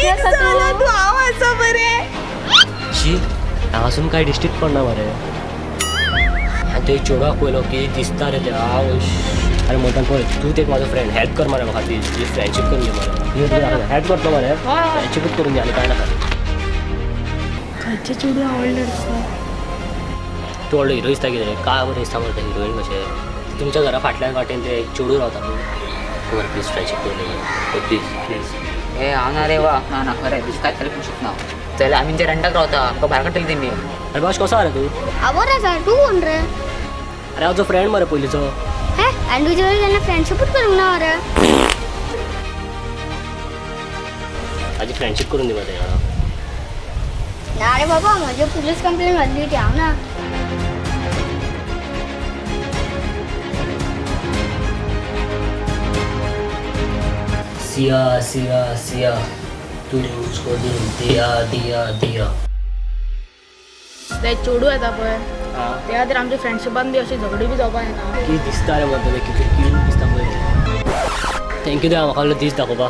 कितें आसा जालां तूं? तूं? हांव आसा बरें. शी, हांगासून काय दिश्टीच पडना मरे. आनी ते चेडवाक पयलो की दिसता रे ते. आवय, आरे म्हणटा पळय तूं एक म्हाजो फ्रेंड, हेल्प कर मरे म्हाका प्लीज. तुजी फ्रेंडशीप करून दी मरे. हेल्प करतलो मरे, फ्रेंडशिपूच करून दी आनी काय नाका. खंयचें चेडूं आवडलें दिसता? तूं व्हडलो हिरो दिसता कितें रे? काय बरें दिसता मरे तें हिरोईन कशें. तुमच्या घरा फाटल्यान वाटेन ते एक चेडूं रावता पळय, मरे प्लीज फ्रेंडशीप करून दी प्लीज प्लीज. हे हांव ना रे वा ना ना, खरें तुजें कांय हेल्प करूंक शकना. जाल्यार आमी जे रेंटाक रावता, आमकां भायर काडटली तेमी. अरे बाश, कसो आहा रे तूं? हांव बरो आसा, तूं कोण रे? अरे हांव तुजो फ्रेंड मरे पयलींचो. हे, आनी तुजे कडेन केन्ना फ्रेंडशिपूच करूंक ना मरे. म्हाजी फ्रेंडशीप करून दी मरे तेज्या वांगडा. ना रे बाबा, म्हजे पुलीस कंप्लेन घातली ती, हांव ना. सिया सिया सिया, तूने मुझको दिल दिया दिया दिया. ते चेडूं येता पळय, हा. त्या खातीर आमच्या फ्रेंडशिपान बी अशी झगडी बी जावपाक जायना. कितें दिसता रे म्हणटा तें, कितें क्यूट दिसता पळय. थँक्यू देवा, म्हाका दीस दाखोवपा.